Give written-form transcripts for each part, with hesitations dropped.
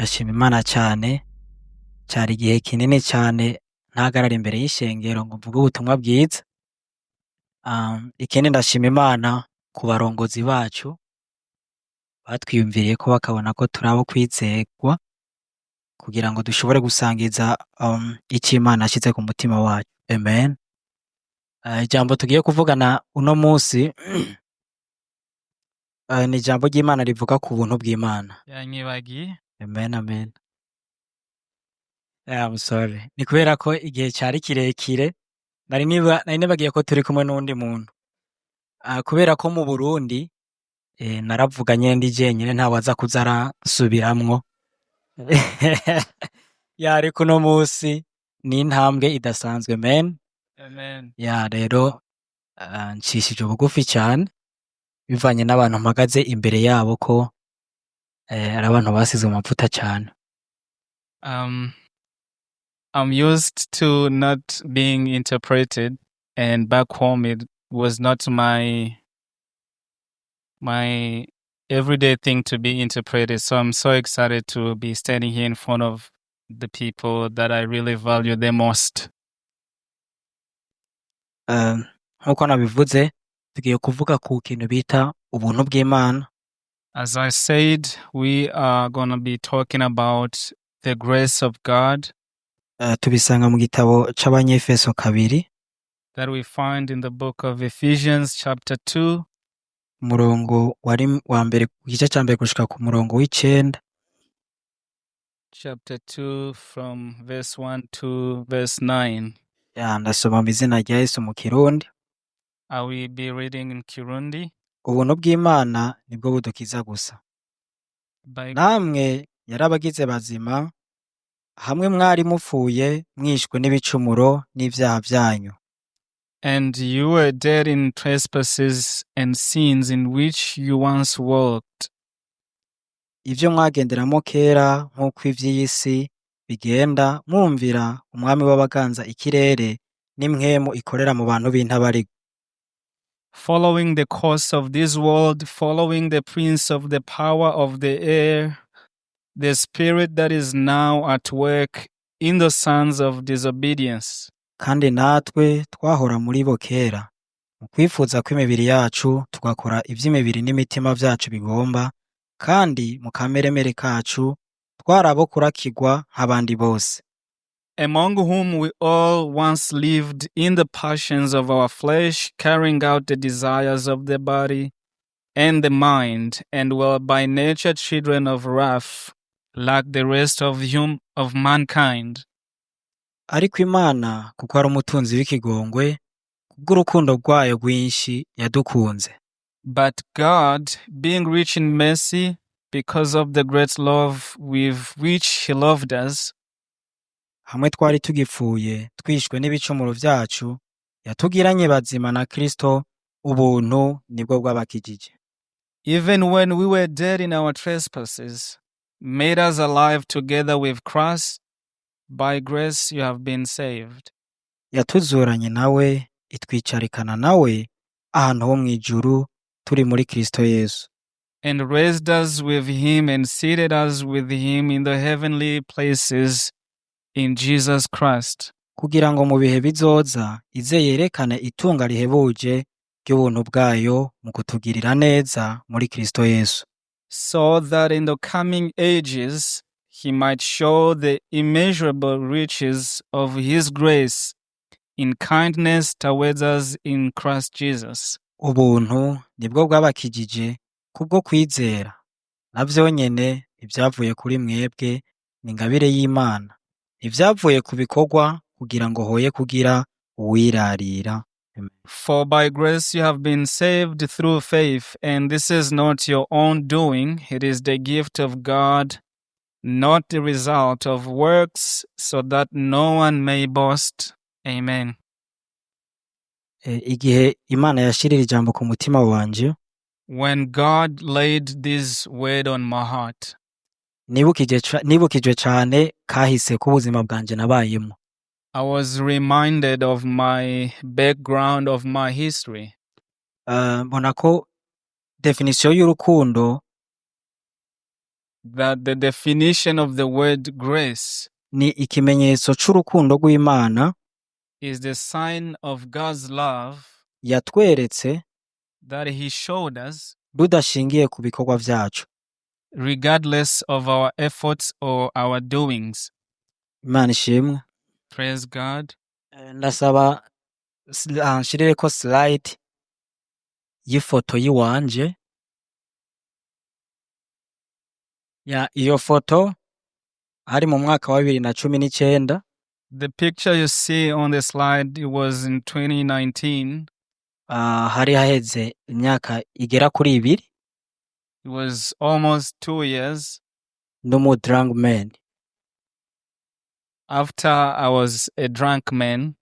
Ndashima Imana cyane. Cari igihe kinini cyane ntahagarara imbere y'ishengero ngo mvuge ubutumwa bwiza. Ikindi, ndashima Imana ku barongozi bacu batwiyumviriye ko bakabona ko turi abo kwizerwa kugira ngo dushobore gusangiza ico Imana yashize ku mutima wacu. Amen. Ijambo tugiye kuvugana uno musi ni ijambo ry'Imana rivuga ku buntu bw'Imana. Yanyibagiye. Amen, amen. Yeah, I'm sorry. Ni kubera ko igihe cari kirekire nari nibagiye ko turi kumwe n'uwundi muntu. Kubera ko mu Burundi naravuga nyene ndi jenyene, ntawaza kuza aransubiramwo. Ya, ariko uno musi ni intambwe idasanzwe, amen. Amen. Ya, rero ncishije bugufi cyane bivanye n'abantu mpagaze imbere yabo ko ari abantu basizwe amavuta cyane. I'm used to not being interpreted, and back home it was not my everyday thing to be interpreted. So I'm so excited to be standing here in front of the people that I really value the most. Nk'uko nabivuze, tugiye kuvuga ku kintu bita ubuntu bw'Imana. As I said, we are going to be talking about the grace of God Tubisanga mu gitabo c'Abanyefeso 2, that we find in the book of Ephesians, chapter 2, umurongo wari wa mbere ku gice ca mbere gushika ku murongo w'icenda. Chapter 2, from verse 1 to verse 9. Ya, ndasoma mu izina rya Yesu mu Kirundi. I will be reading in Kirundi. Ubuntu bw'Imana nibwo budukiza gusa. By Namwe yarabagize bazima hamwe mwari mupfuye mwishwe n'ibicumuro n'ivyaha vyanyu. And you were dead in trespasses and sins in which you once walked, ivyo mwagenderamo kera nk'uko ivy'iyi si bigenda, mwumvira umwami w'abaganza ikirere n'impwemu ikorera mu bantu b'intabarigwa. Following the course of this world, following the prince of the power of the air, the spirit that is now at work in the sons of disobedience. Kandi natwe twahora muri bo kera mu kwifuza kw'imibiri yacu, tugakora ivy'imibiri n'imitima vyacu bigomba, kandi mu kameremere kacu twari abo kurakirwa nk'abandi bose. Among whom we all once lived in the passions of our flesh, carrying out the desires of the body and the mind, and were by nature children of wrath, like the rest of mankind. Ariko Imana, kuko ari umutunzi w'ikigongwe, kubw'urukundo rwayo rwinshi yadukunze, But God, being rich in mercy, because of the great love with which He loved us, hamwe twari tugipfuye twishwe n'ibicumuro vyacu, yatugiranye bazima na Kristo. Ubuntu nibwo bwabakijije. Even when we were dead in our trespasses, made us alive together with Christ. By grace you have been saved. Yatuzuranye nawe, itwicarikana nawe ahantu ho mw'ijuru turi muri Kristo Yesu, and raised us with him and seated us with him in the heavenly places in Jesus Christ, kugira ngo mu bihe bizoza ize yerekane itunga rihebuje ry'ubuntu bwayo mu kutugirira neza muri Kristo Yesu. So that in the coming ages he might show the immeasurable riches of his grace in kindness towards us in Christ Jesus. Ubuntu nibwo bwabakijije kubwo kwizera, navyo nyene ntivyavuye kuri mwebwe, ni ingabire y'Imana, ntivyavuye ku bikorwa, kugira ngo hoye kugira uwirarira. For by grace you have been saved through faith, and this is not your own doing, it is the gift of God, not the result of works, so that no one may boast. Amen. Igihe Imana yashirira ijambo ku mutima wanje, When God laid this word on my heart, nibukijwe cane kahise k'ubuzima bwanje nabayemo. I was reminded of my background, of my history. Mbona ko définition y'urukundo That the definition of the word grace ni ikimenyetso c'urukundo rw'Imana is the sign of God's love yatweretse that He showed us rudashingiye ku bikorwa vyacu. Regardless of our efforts or our doings. Imana ishimwe. Praise God. Ndasaba nshireko slide y'ifoto yiwanje. Ya, iyo foto hari mu mwaka wa 2019. The picture you see on the slide, it was in 2019. Hari haheze imyaka igera kuri 2. It was almost 2 years Ndi drunk man. After I was a drunk man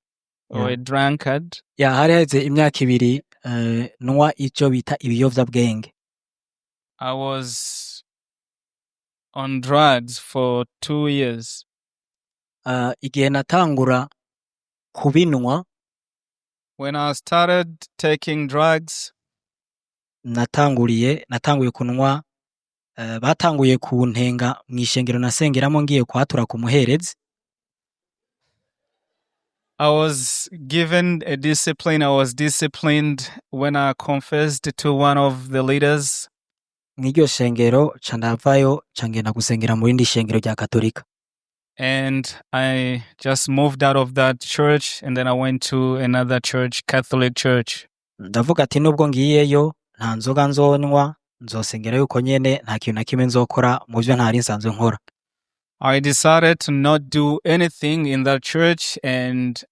or a drunkard. Ya, hari haheze imyaka 2 nywa ico bita ibiyovyabwenge. I was on drugs for 2 years. Igihe natangura kubinwa, When I started taking drugs, natanguye kunwa, batanguye kuntenga mw'ishengero nasengeramo ngiye kwatura ku muherezi. I was given a discipline. I was disciplined when I confessed to one of the leaders. Mw'iryo shengero ca ndavayo, ca ngenda gusengera mu rindi shengero rya Katolika. And I just moved out of that church and then I went to another church, Catholic church. Ndavuga ati nubwo ngiyeyo nta nzoga nzonywa, nzosengera yuko nyene nta kintu na kimwe nzokora mu vyo ntari nsanzwe nkora. I decided to not do anything in that church and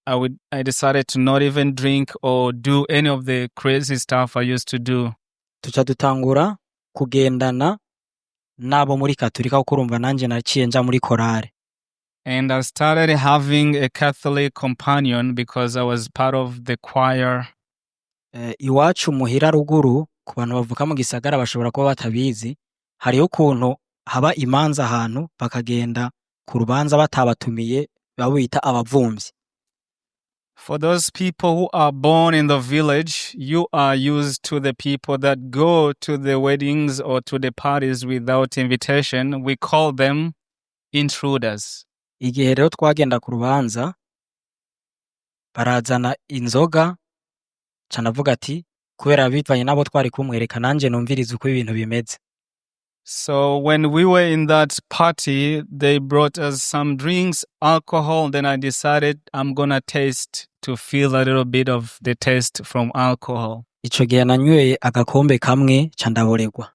I decided to not even drink or do any of the crazy stuff I used to do. Tuca dutangura kugendana n'abo muri Katolika, kuko urumva nanje naciye nja muri korale. And I started having a Catholic companion because I was part of the choir. Iwacu muhira ruguru, ku bantu bavuka mu gisagara bashobora kuba batabizi, hariho ukuntu haba imanza ahantu bakagenda ku rubanza batabatumiye, babo bita abavumvyi. For those people who are born in the village, you are used to the people that go to the weddings or to the parties without invitation. We call them intruders. Igihe rero twagenda ku rubanza barazana inzoga, ca ndavuga ati kubera bivanye n'abo twari kumwe, reka nanje numvirize uko ibintu bimeze. So when we were in that party, they brought us some drinks, alcohol. Then I decided I'm gonna taste to feel a little bit of the taste from alcohol. Ico gihe nanyweye agakombe kamwe, ca ndaboregwa.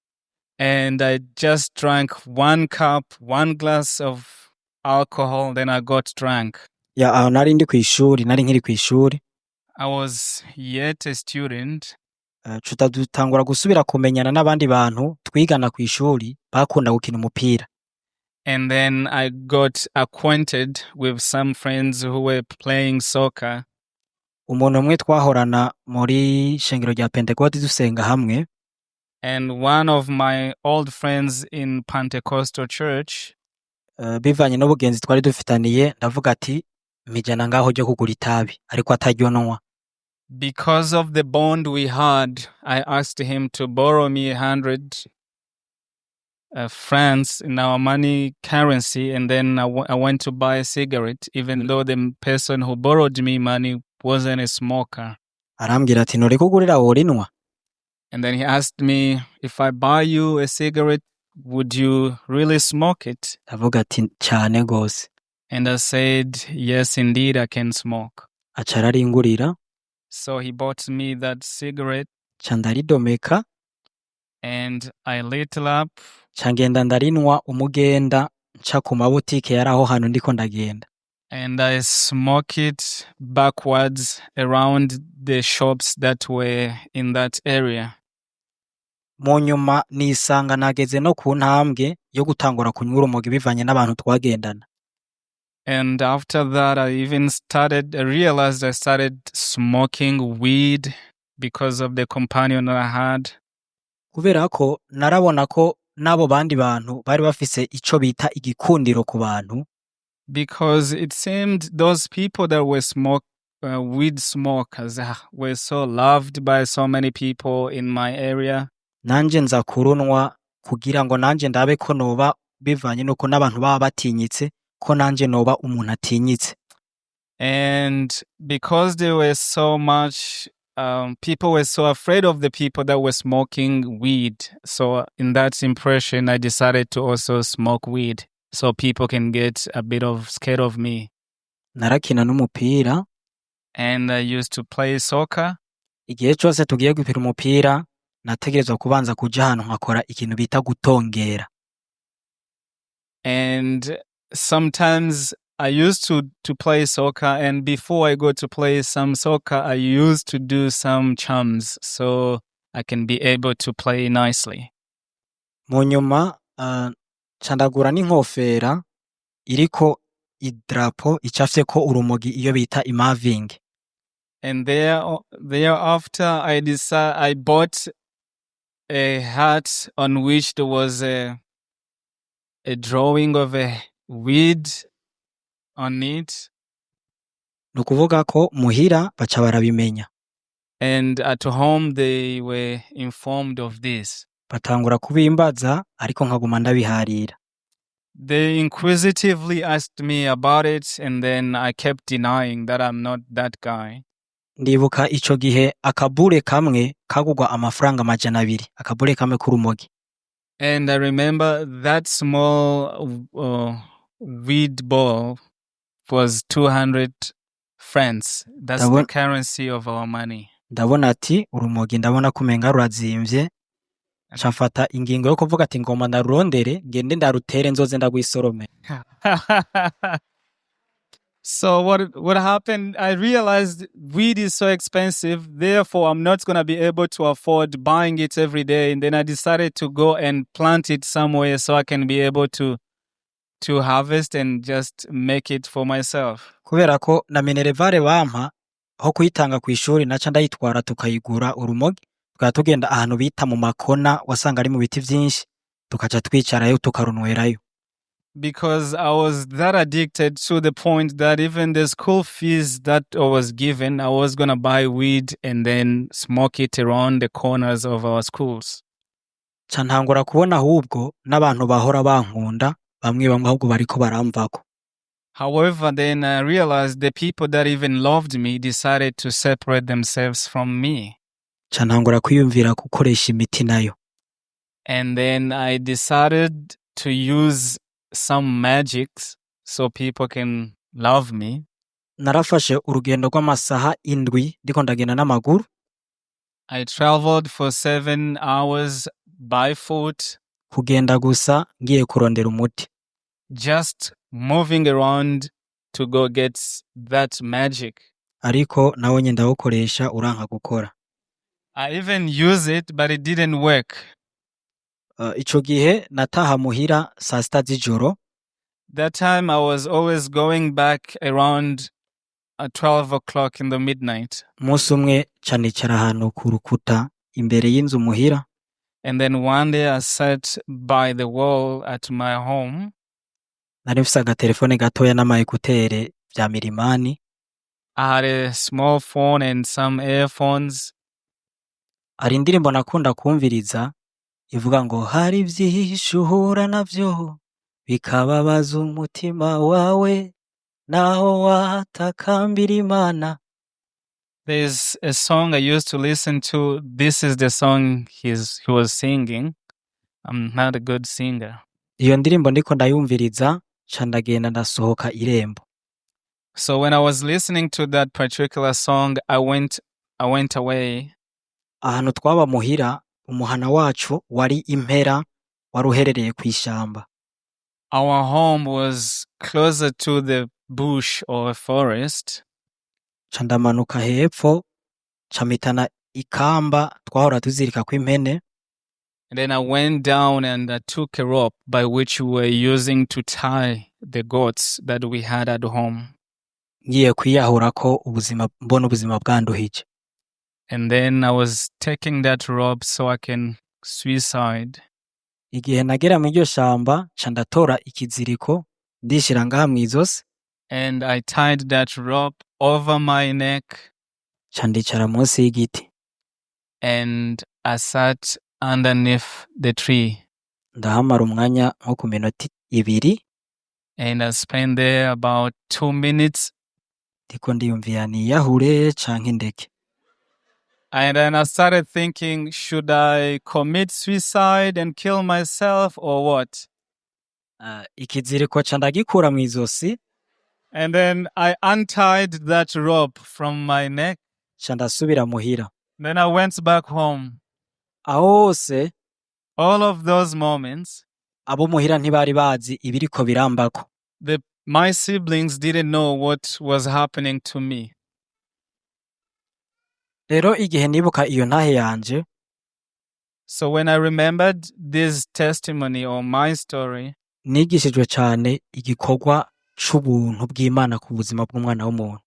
And I just drank one cup, one glass of alcohol. Then I got drunk. Ya, aho nari ndi kw'ishuri, nari nkiri kw'ishuri. I was yet a student. Tuca dutangura gusubira kumenyana n'abandi bantu twigana kw'ishuri bakunda gukina umupira. And then I got acquainted with some friends who were playing soccer. Umuntu umwe twahorana muri shengero rya Pentekote dusenga hamwe, And one of my old friends in Pentecostal church, bivanye n'ubugenzi twari dufitaniye, ndavuga ati mpa 100 ngaho ryo kugura itabi, ariko ataryonwa. Because of the bond we had, I asked him to borrow me 100 francs in our money currency, and then I went to buy a cigarette, even though the person who borrowed me money wasn't a smoker. Arambwira ati noreka ugurira worinwa? And then he asked me, "If I buy you a cigarette, would you really smoke it?" Ndavuga ati cane gose. And I said, "Yes, indeed, I can smoke." Aca araringurira. So he bought me that cigarette ca ndaridomeka, and I lit up ca ngenda ndarinwa umugenda nca ku mabutike yari aho hantu ndiko ndagenda. And I smoke it backwards around the shops that were in that area. Mu nyuma nisanga nageze no ku ntambwe yo gutangura kunywa urumogi bivanye n'abantu twagendana. And after that, I realized I started smoking weed because of the companion that I had. Kubera ko narabona ko n'abo bandi bantu bari bafise ico bita igikundiro ku bantu. Because it seemed those people that were weed smokers were so loved by so many people in my area. Nanje nza kurunwa kugira ngo nanje ndabe ko noba bivanye nuko n'abantu baba batinyitse ko nanje noba umuntu atinyitse. And because there were so much, people were so afraid of the people that were smoking weed. So, in that impression, I decided to also smoke weed so people can get a bit of scared of me. Narakina n'umupira. And I used to play soccer. Igihe cose tugiye gukina umupira nategerezwa kubanza kuja ahantu nkakora ikintu bita gutongera. And sometimes I used to play soccer. And before I go to play some soccer, I used to do some charms so I can be able to play nicely. Mu nyuma ca ndagura n'inkofera iriko idarapo icafyeko urumogi iyo bita imavingi. And thereafter, I bought a hat on which there was a drawing of a weed on it. Ni ukuvuga ko muhira baca barabimenya. And at home, they were informed of this. Batangura kubimbaza ariko nkaguma ndabiharira. They inquisitively asked me about it, and then I kept denying that I'm not that guy. Ndibuka ico gihe akabure kamwe kagurwa amafaranga 200, akabure kamwe k'urumogi. And I remember that small weed ball was 200 francs. That's the currency of our money. Ndabona ati urumogi ndabona ko umenga rurazimvye, nca mfata ingingo yo kuvuga ati ngomba ndarurondere ngende ndarutere nzoze ndagwisorome. So what happened? I realized weed is so expensive. Therefore, I'm not gonna be able to afford buying it every day. And then I decided to go and plant it somewhere so I can be able to harvest and just make it for myself. Kubera ko na minerval bampa aho kuyitanga kw'ishuri naca ndayitwara tukayigura urumogi, tukaba tugenda ahantu bita mu makona wasanga ari mu biti vyinshi tukaca twicarayo tukarunwerayo. Because I was that addicted to the point that even the school fees that I was given, I was gonna buy weed and then smoke it around the corners of our schools. Ca ntangura kubona ahubwo n'abantu bahora bankunda bamwe bamwe ahubwo bariko baramvako. However, then I realized the people that even loved me decided to separate themselves from me. Ca ntangura kwiyumvira gukoresha imiti nayo. And then I decided to use some magics so people can love me. Narafashe urugendo rw'amasaha 7 ndiko ndagenda n'amaguru. I traveled for 7 hours by foot, kugenda gusa ngiye kurondera umuti. Just moving around to go get that magic. Ariko nawo nyene ndawukoresha uranka gukora. I even used it, but it didn't work. Ico gihe nataha muhira saa sita z'ijoro. That time I was always going back around 12 o'clock in the midnight. Umunsi umwe ca nicara ahantu ku rukuta imbere y'inzu muhira. And then one day I sat by the wall at my home. Nari mfise agatelefone gatoya n'ama écouteurs vya mirimani. I had a small phone and some earphones. Hari indirimbo nakunda kumviriza ivuga ngo hari vyinshi uhura navyo bikababaza umutima wawe naho watakambira Imana. There's a song I used to listen to. This is the song he was singing. I'm not a good singer. Iyo ndirimbo ndiko ndayumviriza ca ndagenda ndasohoka irembo. So when I was listening to that particular song, I went away. Ahantu twaba muhira umuhana wacu wari impera wari uherereye kw'ishamba. Our home was closer to the bush or a forest. Ca ndamanuka hepfo ca mpitana ikamba twahora tuzirikako impene. And then I went down and I took a rope by which we were using to tie the goats that we had at home. Ngiye kwiyahurako ubuzima mbona ubuzima bwanduhije. And then I was taking that rope so I can suicide. Igihe nagera mu iryo shamba ca ndatora ikiziriko ndishira ngaha mw'izosi. And I tied that rope over my neck ca ndicara munsi y'igiti. And I sat underneath the tree. Ndahamara umwanya nko ku minota 2. And I spent there about 2 minutes. Ndiko ndiyumvira niyahure canke ndeke. And then I started thinking, should I commit suicide and kill myself or what? Ikiziriko ca ndagikura mw'izosi. And then I untied that rope from my neck. Ca ndasubira muhira. Then I went back home. Aho hose, All of those moments, abo muhira ntibari bazi ibiriko birambako. my siblings didn't know what was happening to me. Rero igihe nibuka iyo ntahe yanje, So when I remembered this testimony or my story, nigishijwe cane igikorwa c'ubuntu bw'Imana ku buzima bw'umwana w'umuntu.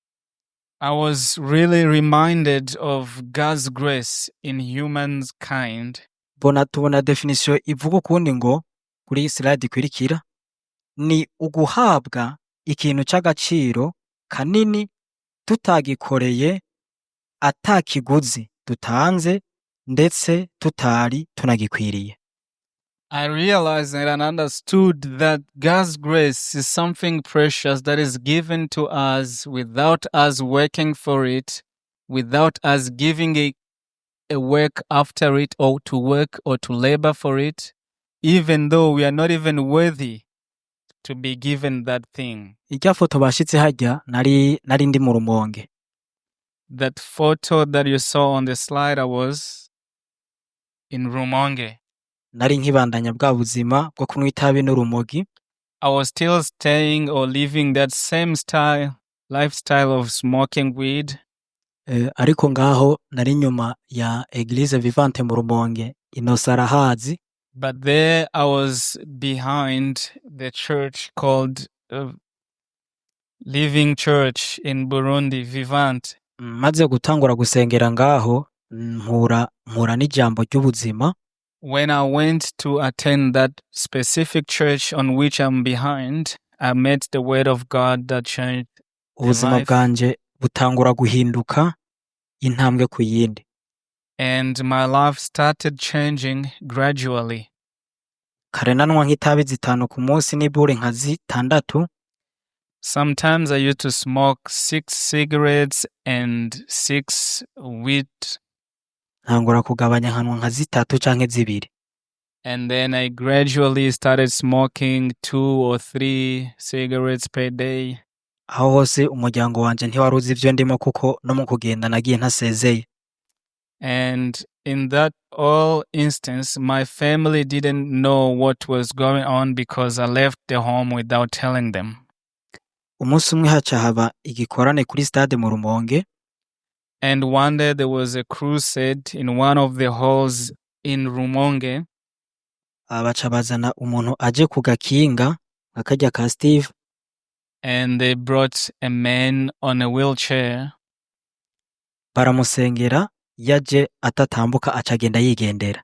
I was really reminded of God's grace in humankind. Bona tubona definition ivuga ukundi ngo kuri slide ikurikira ni uguhabwa ikintu c'agaciro kanini tutagikoreye, ata kiguzi dutanze, ndetse tutari tunagikwiriye. I realized and understood that God's grace is something precious that is given to us without us working for it, without us giving a work after it or to work or to labor for it, even though we are not even worthy to be given that thing. Irya foto bashitse harya nari ndi mu Rumonge. That photo that you saw on the slide, I was in Rumonge. Nari nkibandanya bwa buzima bwo kunywa itabi n'urumogi. I was still staying or living that same style, lifestyle of smoking weed. Ariko ngaho nari nyuma ya Eglise Vivante mu Rumonge, Inosa arahazi. But there I was behind the church called Living Church in Burundi, Vivante. Maze gutangura gusengera ngaho, mpura n'ijambo ry'ubuzima. When I went to attend that specific church on which I'm behind, I met the word of God that changed my Ubuzima life. bwanje butangura guhinduka intambwe ku yindi. And my life started changing gradually. Kare nanywa nk'itabi zitanu ku munsi n'ibure nka zitandatu. Sometimes I used to smoke six cigarettes and six weed, Ntangura kugabanya nkanywa nka zitatu canke zibiri. and then I gradually started smoking two or three cigarettes per day. Aho hose umuryango wanje ntiwari uzi ivyo ndimo kuko no mu kugenda nagiye ntasezeye. And in that all instance, my family didn't know what was going on because I left the home without telling them. Umunsi umwe haca haba igikorane kuri stade mu Rumonge. And one day there was a crusade in one of the halls in Rumonge, Baca bazana umuntu aje ku gakinga nka karya ka Steve. and they brought a man on a wheelchair. Baramusengera, yaje atatambuka, aca agenda yigendera.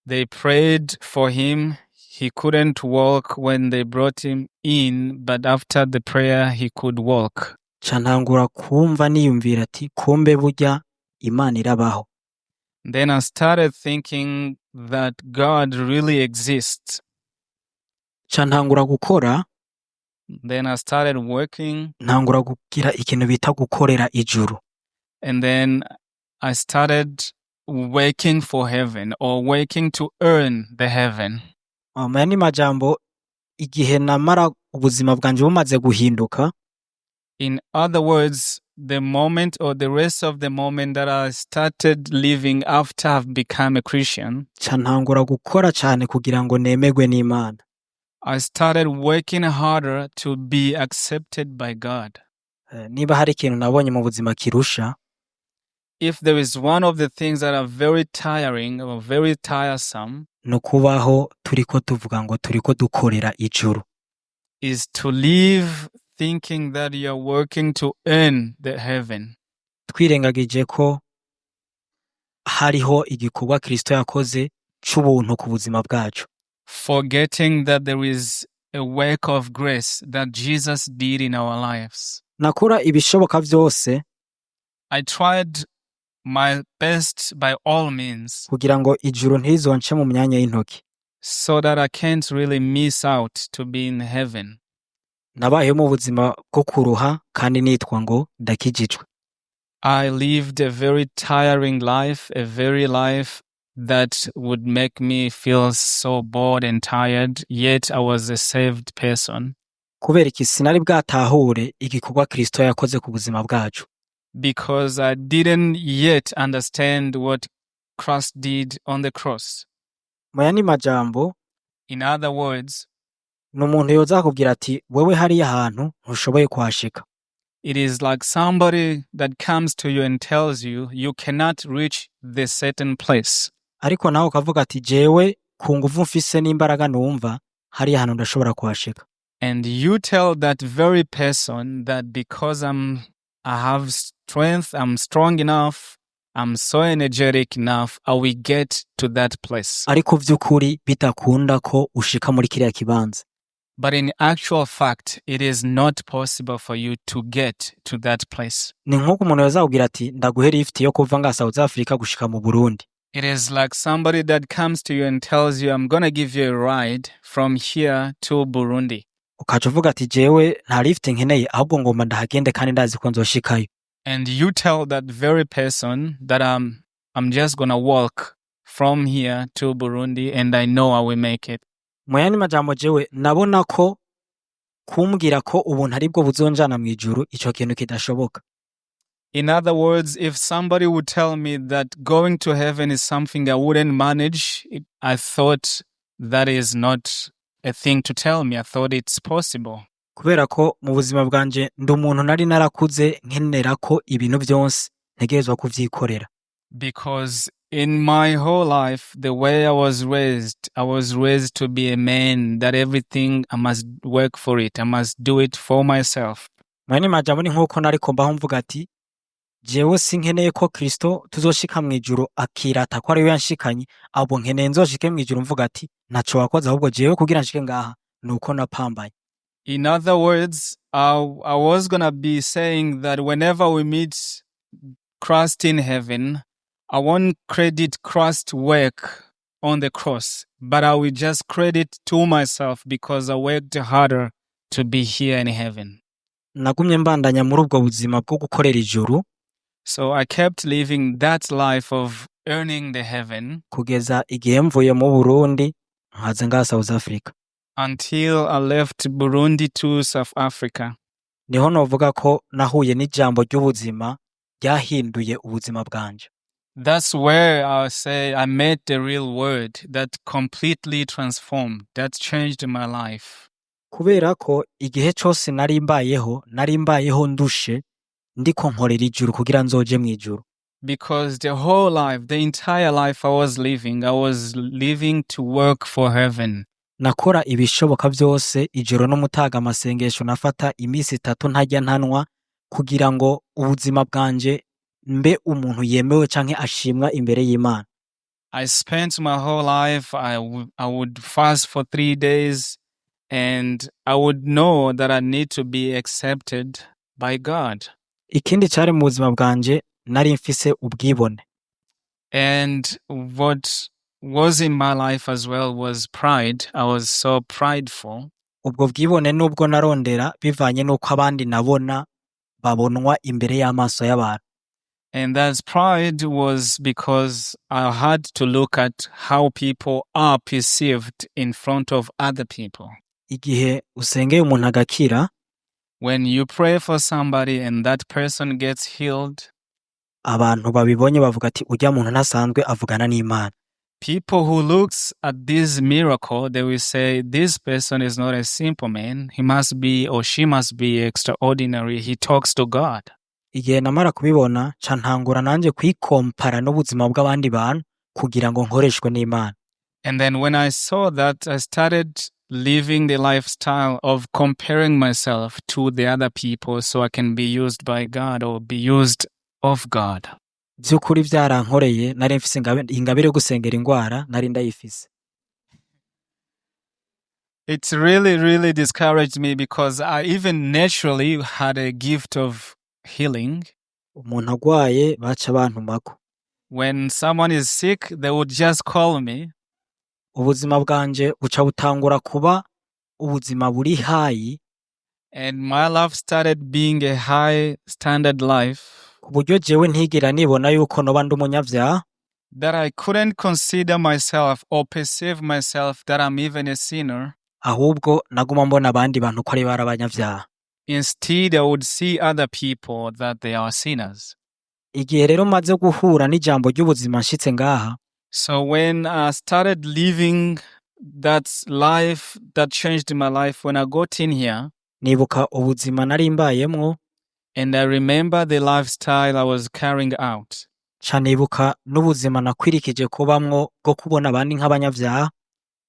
They prayed for him. He couldn't walk when they brought him in, but after the prayer, he could walk. Ca ntangura kumva niyumvira ati kumbe burya Imana irabaho. Then I started thinking that God really exists. Ca ntangura gukora. Then I started working, Ntangura kugira ikintu bita gukorera ijuru. and then I started working for heaven or working to earn the heaven. Mu yandi majambo, igihe namara ubuzima bwanje bumaze guhinduka, In other words, the moment or the rest of the moment that I started living after I've become a Christian, ca ntangura gukora cane kugira ngo nemerwe n'Imana. I started working harder to be accepted by God. Niba hari ikintu nabonye mu buzima kirusha, If there is one of the things that are very tiring or very tiresome, ni ukubaho turiko tuvuga ngo turiko dukorera ijuru. is to live thinking that you're working to earn the heaven, twirengagije ko hariho igikorwa Kristo yakoze c'ubuntu ku buzima bwacu. forgetting that there is a work of grace that Jesus did in our lives. Nakora ibishoboka vyose I tried my best by all means kugira ngo ijuru ntirizonce mu myanya y'intoki. So that I can't really miss out to be in heaven. Nabayeho mu buzima bwo kuruha kandi nitwa ngo ndakijijwe. I lived a very tiring life, a very life that would make me feel so bored and tired, yet I was a saved person. Kubera iki? Sinari bwatahure igikorwa Kristo yakoze ku buzima bwacu. Because I didn't yet understand what Christ did on the cross. Mu yandi majambo, In other words, ni umuntu yoza akubwira ati: "Wewe hariya hantu ntushoboye kuhashika." it is like somebody that comes to you and tells you you cannot reach this certain place. Ariko nawe ukavuga ati: "Jewe ku nguvu mfise n'imbaraga numva, hariya hantu ndashobora kuhashika." And you tell that very person that because I have strength, I'm strong enough, I'm so energetic enough, I will get to that place. Ariko vy'ukuri bidakunda ko ushika muri kiriya kibanza. But in actual fact, it is not possible for you to get to that place. Ni nk'uko umuntu yazakubwira ati: "Ndaguhe lift yo kuva nga South Africa gushika mu Burundi." It is like somebody that comes to you and tells you, "I'm gonna give you a ride from here to Burundi." Ukaca uvuga ati: "Jewe nta lift nkeneye, ahubwo ngomba ndahagende kandi ndazi ko nzoshikayo." And you tell that very person that I'm just gonna walk from here to Burundi and I know I will make it. Mu yandi majambo, jewe nabona ko kumbwira ko ubuntu aribwo buzonjana mu ijuru, ico kintu kidashoboka. In other words, if somebody would tell me that going to heaven is something I wouldn't manage, I thought that is not a thing to tell me. I thought it's possible. Kubera ko mu buzima bwanje ndi umuntu nari narakuze nkenera ko ibintu vyose ntegerezwa kuvyikorera. Because in my whole life, the way I was raised, I was raised to be a man that everything I must work for it. I must do it for myself. Mu yandi majambo, ni nk'uko nariko mbaho mvuga ati: "Jewe sinkeneye ko Kristo tuzoshika mw'ijuru akirata ko ariwe yanshikanye, ahubwo nkeneye nzoshike mw'ijuru mvuga ati: 'Ntaco wakoze, ahubwo jewe kugira nshike ngaha nuko napambanye.'" In other words, I was going to be saying that whenever we meet Christ in heaven, I won't credit Christ's work on the cross, but I will just credit to myself because I worked harder to be here in heaven. Nagumye mbandanya muri ubwo buzima bwo gukorera ijuru So I kept living that life of earning the heaven kugeza igihe mvuye mu Burundi nkaza ngaha South Africa. Until I left Burundi to South Africa. Niho novuga ko nahuye n'ijambo ry'ubuzima ryahinduye ubuzima bwanje. That's where I say I met the real word that completely transformed, that changed my life. Kubera ko igihe cose nari mbayeho, nari mbayeho ndushe, ndiko nkorera ijuru kugira nzoje mw'ijuru. Because the whole life, the entire life I was living, I was living to work for heaven. Nakora ibishoboka vyose, ijoro n'umutaga, amasengesho, nafata iminsi 3 ntarya ntanywa kugira ngo ubuzima bwanje mbe umuntu yemewe canke ashimwa imbere y'Imana. I spent my whole life, I would fast for 3 days and I would know that I need to be accepted by God. Ikindi cari mu buzima bwanje, nari mfise ubwibone. And what was in my life as well was pride. I was so prideful. Ubwo bwibone nubwo narondera bivanye n'uko abandi nabona babonwa imbere y'amaso y'abantu. And that pride was because I had to look at how people are perceived in front of other people. Igihe usengeye umuntu agakira, When you pray for somebody and that person gets healed, abantu babibonye bavuga ati: "Urya muntu ntasanzwe, avugana n'Imana." people who looks at this miracle, they will say, "This person is not a simple man. He must be or she must be extraordinary. He talks to God." Igihe namara kubibona, ca ntangura nanje kwikompara n'ubuzima bw'abandi bantu kugira ngo nkoreshwe n'Imana. And then when I saw that, I started living the lifestyle of comparing myself to the other people so I can be used by God or be used of God. Vy'ukuri vyarankoreye. Nari mfise ingabire yo gusengera ingwara, nari ndayifise. It really, really discouraged me because I even naturally had a gift of healing. Umuntu agwaye baca bantumako. When someone is sick, they would just call me. Ubuzima bwanje buca butangura kuba ubuzima buri high, And my life started being a high standard life ku buryo jewe ntigera nibona yuko noba ndi umunyavyaha, that I couldn't consider myself or perceive myself that I'm even a sinner. Ahubwo naguma mbona abandi bantu ko ari bari abanyavyaha. Instead, I would see other people that they are sinners. Igihe rero maze guhura n'ijambo ry'ubuzima nshitse ngaha, So when I started living that life that changed my life when I got in here, nibuka ubuzima nari mbayemwo, and I remember the lifestyle I was carrying out, ca nibuka n'ubuzima nakwirikije kubamwo bwo kubona abandi nk'abanyavyaha,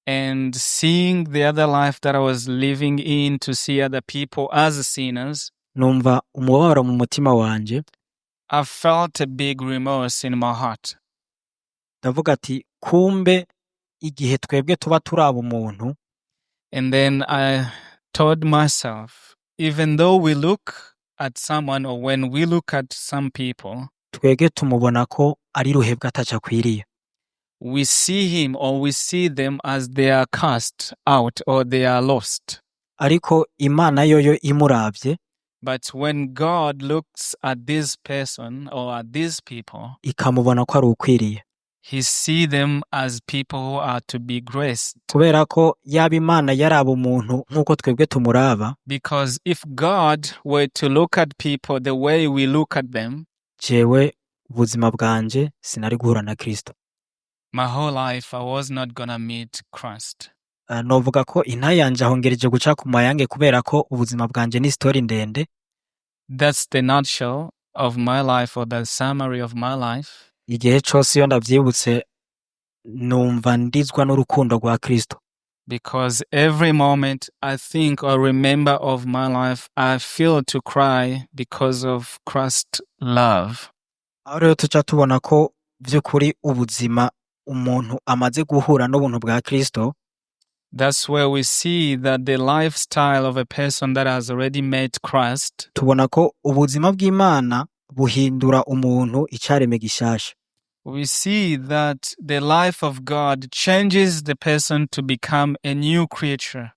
and seeing the other life that I was living in to see other people as sinners, numva umubabaro mu mutima wanje. I felt a big remorse in my heart. Ndavuga ati kumbe igihe twebwe tuba turaba umuntu, And then I told myself, even though we look at someone or when we look at some people, twebwe tumubona ko ari ruhebwa ataco akwiriye, we see him or we see them as they are cast out or they are lost. Ariko Imana yoyo imuravye, But when God looks at this person or at these people, ikamubona ko ari ukwiriye, he see them as people who are to be graced. Kubera ko yaba Imana yaraba umuntu nk'uko twebwe tumuraba, Because if God were to look at people the way we look at them, jewe ubuzima bwanje sinari guhura na Kristo. my whole life I was not gonna meet Christ. Novuga ko intahe yanje ahongereje guca ku mayange kubera ko ubuzima bwanje ni story ndende. That's the nutshell of my life or the summary of my life. Igihe cose iyo ndavyibutse numva ndizwa n'urukundo rwa Kristo. Because every moment I think or remember of my life, I feel to cry because of Christ's love. Aho rero tuca tubona ko vy'ukuri ubuzima umuntu amaze guhura n'ubuntu bwa Kristo, That's where we see that the lifestyle of a person that has already met Christ, tubona ko ubuzima bw'Imana buhindura umuntu icaremwe gishasha. we see that the life of God changes the person to become a new creature.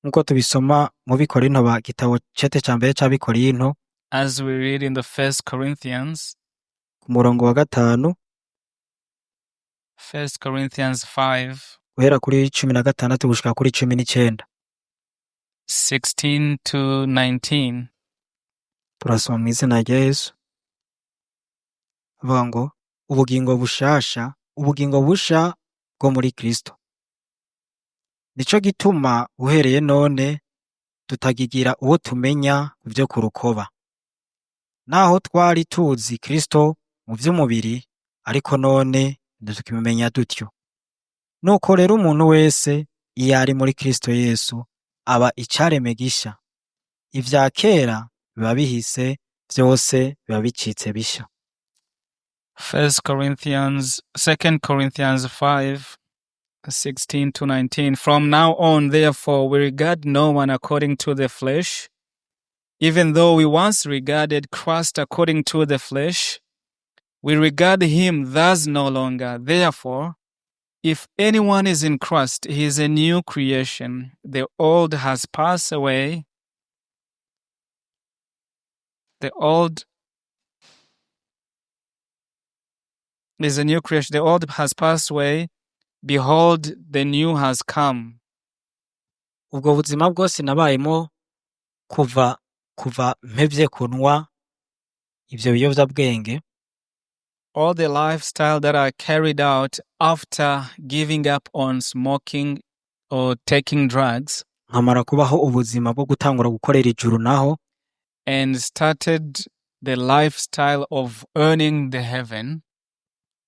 Nk'uko tubisoma mu Bikorinto ba gitabo cete ca mbere c'Abikorinto, As we read in the First Corinthians, ku murongo wa 5, First Corinthians 5, guhera kuri 16 gushika kuri 19. 16 to 19. Turasoma mu izina rya Yesu. Avuga ngo ubugingo bushasha, ubugingo busha bwo muri Kristo. Nico gituma uhereye none tutakigira uwo tumenya ku vyo ku rukoba. Naho twari tuzi Kristo mu vy'umubiri, ariko none ntitukimumenya dutyo. Nuko rero umuntu wese iyo ari muri Kristo Yesu aba icaremwe gisha. Ivya kera biba bihise, vyose biba bicitse bisha. First Corinthians, Second Corinthians 5, 16 to 19. From now on, therefore, we regard no one according to the flesh. Even though we once regarded Christ according to the flesh, we regard him thus no longer. Therefore, if anyone is in Christ, he is a new creation. The old has passed away. The old is a new creation. The old has passed away. Behold, the new has come. Ubwo buzima bwose nabayemo kuva mpevye kunwa ivyo biyovyabwenge, All the lifestyle that I carried out after giving up on smoking or taking drugs nkamara kubaho ubuzima bwo gutangura gukorera ijuru naho, and started the lifestyle of earning the heaven.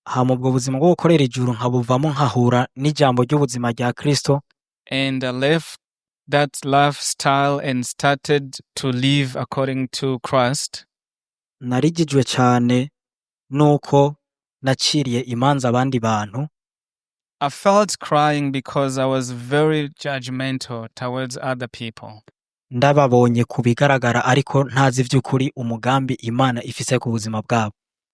Hama ubwo buzima bwo gukorera ijuru nkabuvamo nkahura n'ijambo ry'ubuzima rya Kristo, And I left that lifestyle and started to live according to Christ. Narijijwe cane nuko naciriye imanza abandi bantu. I felt crying because I was very judgmental towards other people. Ndababonye ku bigaragara ariko ntazi vy'ukuri umugambi Imana ifise ku buzima bwabo.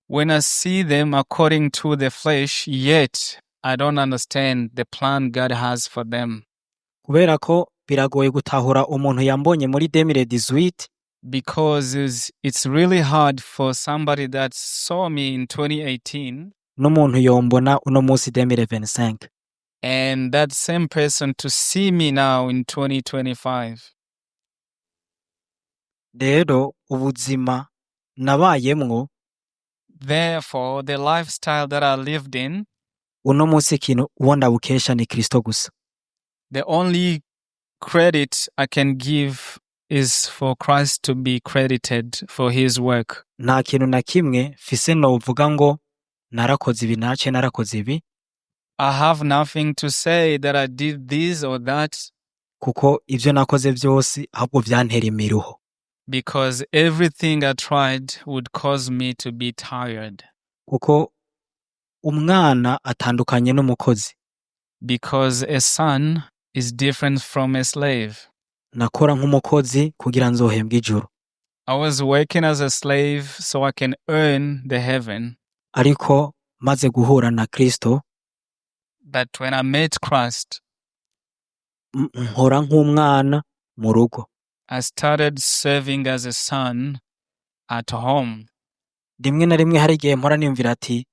When I see them according to the flesh, yet I don't understand the plan God has for them. Kubera ko biragoye gutahura umuntu yambonye muri 2018 Because it's really hard for somebody that saw me in 2018 n'umuntu yombona uno munsi 2025. And that same person to see me now in 2025. Rero ubuzima nabayemwo, Therefore, the lifestyle that I lived in, uno munsi ikintu uwo ndabukesha ni Kristo gusa. The only credit I can give is for Christ to be credited for his work. Nta kintu na kimwe mfise novuga ngo narakoze ibi nace narakoze ibi, I have nothing to say that I did this or that, kuko ivyo nakoze vyose ahubwo vyantera imiruho. Because everything I tried would cause me to be tired. Kuko umwana atandukanye n'umukozi. Because a son is different from a slave. Nakora nk'umukozi kugira nzohembwe ijuru. I was working as a slave so I can earn the heaven. Ariko maze guhura na Kristo, But when I met Christ, nkora nk'umwana mu rugo. I started serving as a son at home. Rimwe na rimwe hari igihe mpora niyumvira ati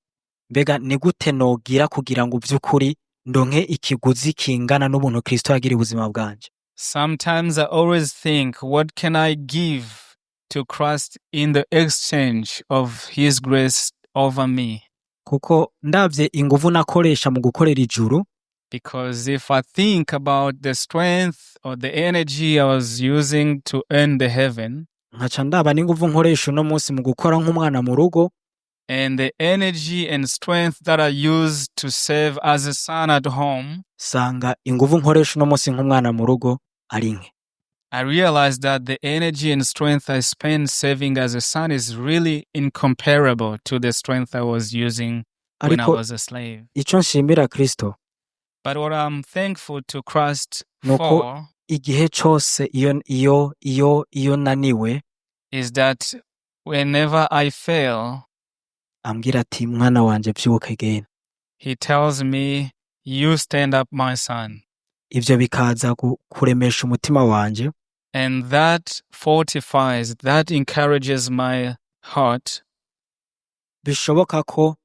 mbega ni gute nogira kugira ngo vy'ukuri ndonke ikiguzi kingana n'ubuntu Kristo yagiriye ubuzima bwanje? Sometimes I always think, what can I give to Christ in the exchange of his grace over me? Kuko ndavye inguvu nakoresha mu gukorera ijuru, Because if I think about the strength or the energy I was using to earn the heaven, nkaca ndaba n'inguvu nkoresha uno munsi mu gukora nk'umwana mu rugo, and the energy and strength that I use to serve as a son at home, sanga inguvu nkoresha uno munsi nk'umwana mu rugo ari nke. I realized that the energy and strength I spend serving as a son is really incomparable to the strength I was using when I Ariko was a slave. Ico nshimira Kristo But what I'm thankful to Christ nuko for igihe cose iyo naniwe, is that whenever I fail, ambwira ati mwana wanje vyuka genda. He tells me, "You stand up, my son." Ivyo bikaza kuremesha umutima wanje. And that fortifies, that encourages my heart. Bishoboka ko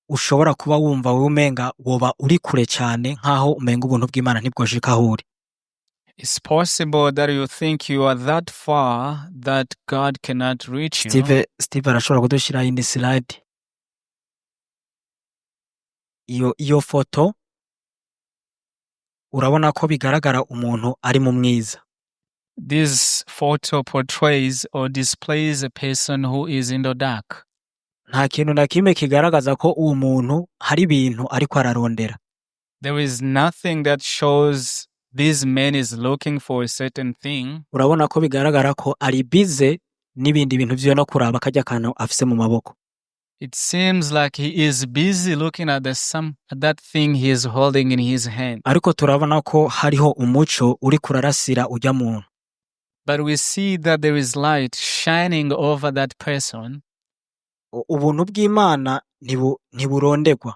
ushobora kuba wumva wewe umenga woba uri kure cane nk'aho umenga ubuntu bw'Imana ntibwoshika aho uri. It's possible that you think you are that far that God cannot reach you. Steve arashobora kudushiraho indi slide. Iyo foto urabona ko bigaragara umuntu ari mu mwiza. This photo portrays or displays a person who is in the dark. Nta kintu na kimwe kigaragaza ko uwo muntu hari ibintu ariko ararondera. There is nothing that shows this man is looking for a certain thing. Urabona ko bigaragara ko ari busy n'ibindi bintu vyiwe no kuraba karya kantu afise mu maboko. It seems like he is busy looking at the some at that thing he is holding in his hand. Ariko turabona ko hariho umuco uriko urarasira urya muntu. But we see that there is light shining over that person. Ubuntu bw'Imana ntiburondegwa.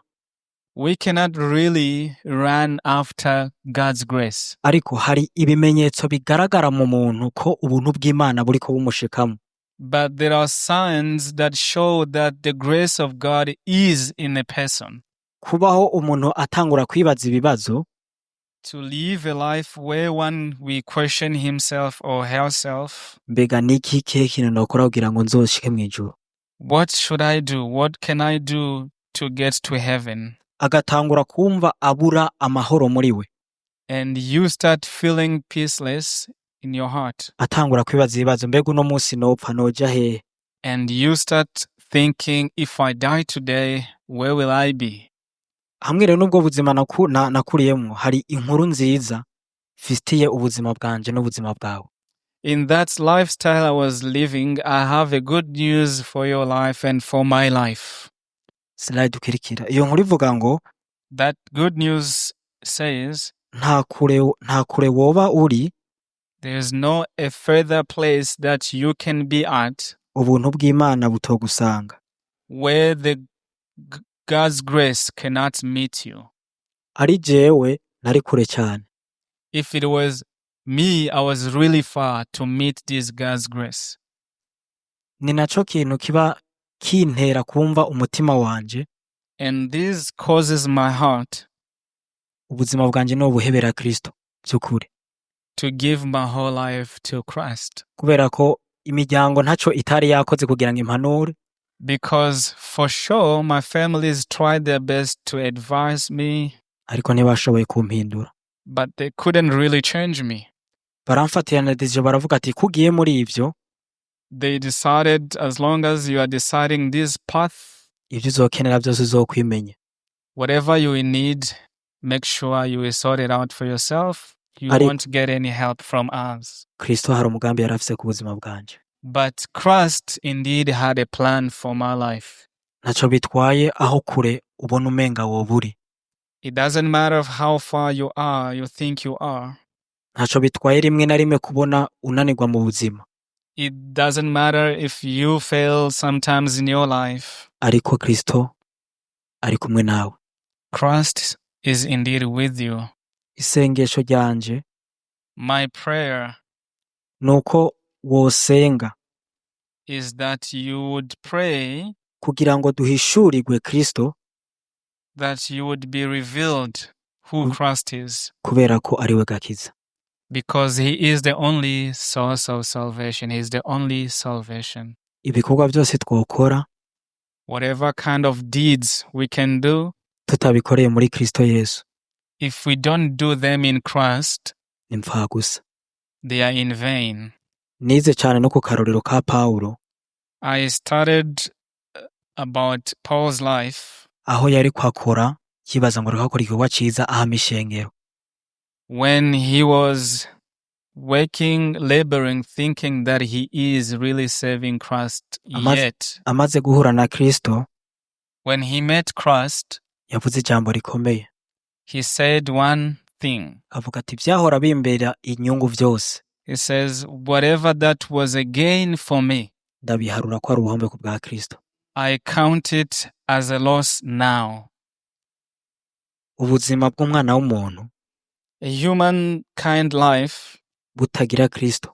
We cannot really run after God's grace. Ariko hari ibimenyetso bigaragara mu muntu ko ubuntu bw'Imana buriko bumushikamo. But there are signs that show that the grace of God is in a person. Kubaho umuntu atangura kwibaza ibibazo, To live a life where one we question himself or herself, mbega ni iki kihe kintu nokora kugira ngo nzoshike mw'ijuru? What should I do? What can I do to get to heaven? Agatangura kumva abura amahoro muri we. And you start feeling peaceless in your heart. Atangura kwibaza ibibazo mbega uno munsi nopfa noja hehe? And you start thinking, if I die today, where will I be? Hamwe rero n'ubwo buzima nakuriyemwo hari inkuru nziza mfitiye ubuzima bwanje n'ubuzima bwawe. In that lifestyle I was living, I have a good news for your life and for my life. Slide ukurikira iyo nkuru ivuga ngo That good news says nta kure woba uri, there is no a further place that you can be at ubuntu bw'Imana butogusanga. Where the God's grace cannot meet you. Ari jewe nari kure cyane. If it was me, I was really far to meet this God's grace. Ni naco kintu kiba kintera kumva umutima wanje And this causes my heart ubuzima bwanje nobuhebera Kristo by'ukuri. To give my whole life to Christ. Kubera ko imiryango ntaco itari yakoze kugira ngo impanure. Because for sure, my families tried their best to advise me, Ariko ntibashoboye kumpindura. But they couldn't really change me. Baramfatirana decision baravuga ati ko ugiye muri ivyo, They decided, as long as you are deciding this path, ivyo uzokenera byose uzokwimenya. Whatever you will need, make sure you will sort it out for yourself. You won't get any help from us. Kristo hari umugambi yari afise ku buzima bwanje. But Christ indeed had a plan for my life. Ntaco bitwaye aho kure ubona umenga woba uri. It doesn't matter of how far you are, you think you are. Ntaco bitwaye rimwe na rimwe kubona unanirwa mu buzima. It doesn't matter if you fail sometimes in your life. Ariko Kristo ari kumwe nawe. Christ is indeed with you. Isengesho ryanje My prayer nuko wosenga is that you would pray kugira ngo duhishurirwe Kristo, that you would be revealed who Christ is, kubera ko ari we gakiza. Because he is the only source of salvation. He is the only salvation. Ibikorwa byose twokora, Whatever kind of deeds we can do, tutabikoreye muri Kristo Yesu, if we don't do them in Christ, ni gusa. They are in vain. Nize cyane no ku karorero ka Pawulo, I started about Paul's life aho yari kwakora yibaza ngo ariko akora igikorwa ciza ahama ishengero. When he was working, laboring, thinking that he is really serving Christ yet. Amaze guhura na Kristo, When he met Christ, yavuze ijambo rikomeye. He said one thing. Avuga ati ivyahora bimbera inyungu vyose, He says, "Whatever that was a gain for me, ndabiharura ko ari ubuhombe ku bwa Kristo. I count it as a loss now." Ubuzima bw'umwana w'umuntu A human kind life butagira Kristo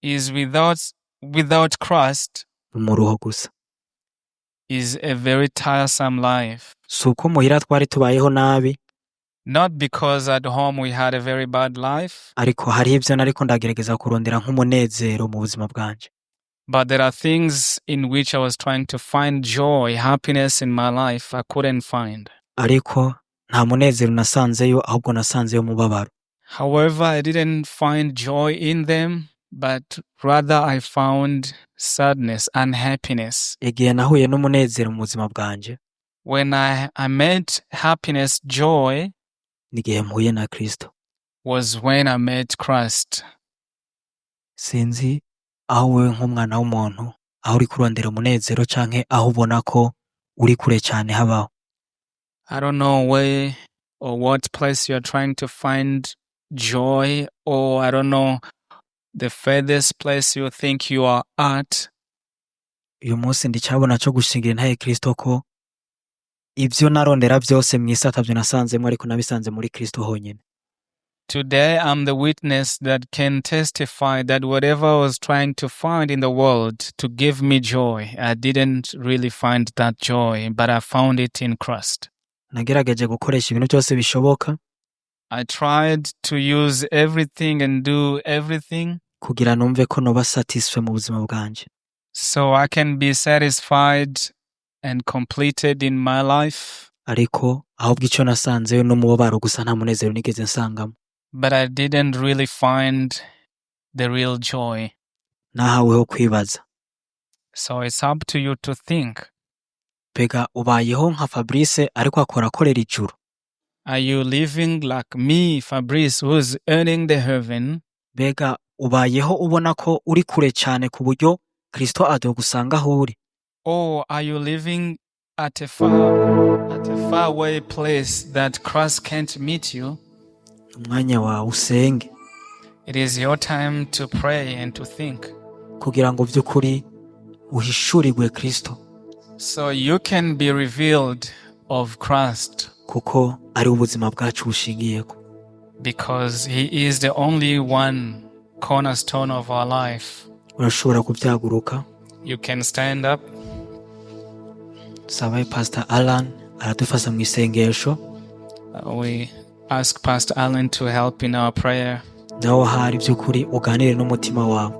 is without Christ ni umuruho gusa. Is a very tiresome life. Si uko muhira twari tubayeho nabi, Not because at home we had a very bad life, ariko hariho ivyo nariko ndagerageza kurondera nk'umunezero mu buzima bwanje. But there are things in which I was trying to find joy, happiness in my life I couldn't find. Ariko nta munezero nasanzeyo, ahubwo nasanzeyo umubabaro. However, I didn't find joy in them, but rather I found sadness, unhappiness. Igihe nahuye n'umunezero mu buzima bwanje, When I met happiness, joy, n'igihe mpuye na Kristo. Was when I met Christ. Sinzi aho wewe nk'umwana w'umuntu aho uri kurondera umunezero canke aho ubona ko uri kure cane habaho. I don't know where or what place you're trying to find joy, or I don't know the furthest place you think you are at. Uyu munsi ndicabona co gushingira intahe Kristo ko ivyo narondera vyose mw'isi atavyo nasanzemwo, ariko nabisanze muri Kristo honyene. Today, I'm the witness that can testify that whatever I was trying to find in the world to give me joy, I didn't really find that joy, but I found it in Christ. Nagerageje gukoresha ibintu byose bishoboka I tried to use everything and do everything kugira numve ko noba satisfait mu buzima bwanje. So I can be satisfied and completed in my life, Ariko ahubwo ico nasanzeyo n'umubabaro gusa, nta munezero nigeze nsangamo. But I didn't really find the real joy. Nahaweho kwibaza. So it's up to you to think. Mbega ubayeho nka Fabrice ariko akora akorera ijuru? Are you living like me, Fabrice, who's earning the heaven? Mbega ubayeho ubona ko uri kure cyane ku buryo Kristo adogusanga aho uri? Or are you living at a far away place that Christ can't meet you? Umwanya wawe usenge It is your time to pray and to think, kugira ngo by'ukuri uhishurirwe Kristo, so you can be revealed of Christ. Kuko ari ubuzima bwacu bushingiyeko. Because He is the only one cornerstone of our life. Urashobora kubyaguruka. You can stand up. Sabaye Pastor Alan aradufasha mu isengesho. We ask Pastor Alan to help in our prayer. Nawe ahari by'ukuri uganire n'umutima wawe.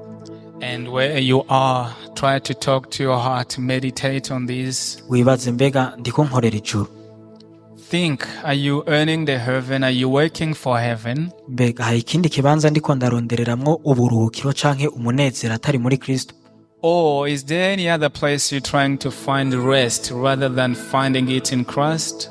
And where you are, try to talk to your heart, meditate on this. Wibaze mbega ndiko nkorera ijuru? Think, are you earning the heaven? Are you working for heaven? Mbega hari ikindi kibanza ndiko ndarondereramwo uburuhukiro canke umunezero atari muri Kristo? Or is there any other place you're trying to find rest rather than finding it in Christ?